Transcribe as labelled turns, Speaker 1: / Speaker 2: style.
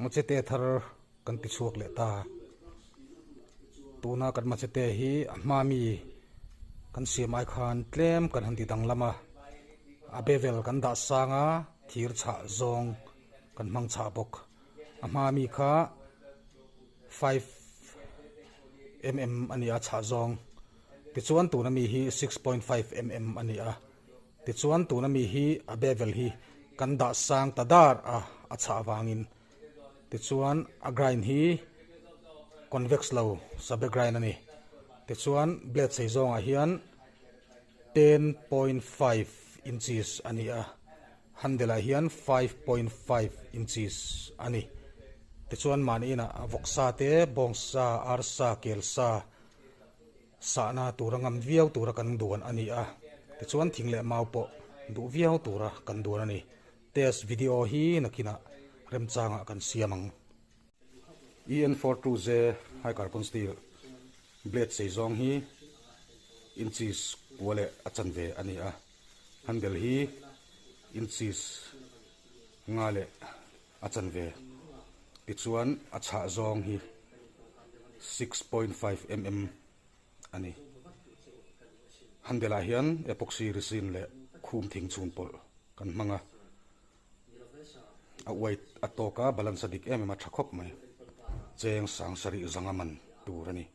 Speaker 1: Machete thar kan ti chhuak leh ta. Tuna kan machete hi a hma mi kan siam ai khan tlem kan han ti danglam a, a bevel kan dah sang a, thir chhah zawng kan hmang chhah bawk. A hma mi kha 5 mm a ni a chhah zawng. Tichuan tuna mi hi 6.5 mm a ni a. Tichuan tuna mi hi a bevel hi kan dah sang ta dar a, a chhah avangin. Tichuan a grind hi convex lo sabe grind a ni. Tichuan blade sei zawngah hian 10.5 inches a ni a, handle ah hian 5.5 inches a ni. Tichuan mahni inah vawksa te, bawngsa, arsa, kelsa, Sahna tura ngam viau tura kan duan a ni a, tichuan thing leh mau pawh duh viau tura kan duan a ni. Test video hi nakinah remchangah kan siam ang. EN 4 2J High Carbon Steel blade sei zawng hi inches kua leh a chanve a ni a, handle hi inches nga leh a chanve. Tichuan a chhah zawng hi 6.5 mm a ni. Handle ah hian epoxy resin leh khum thing chhun pawlh kan hmang a, a weight a tawk a, balance a dik em em a tha khawp mai. Cheng sang sarih zanga man tur a ni.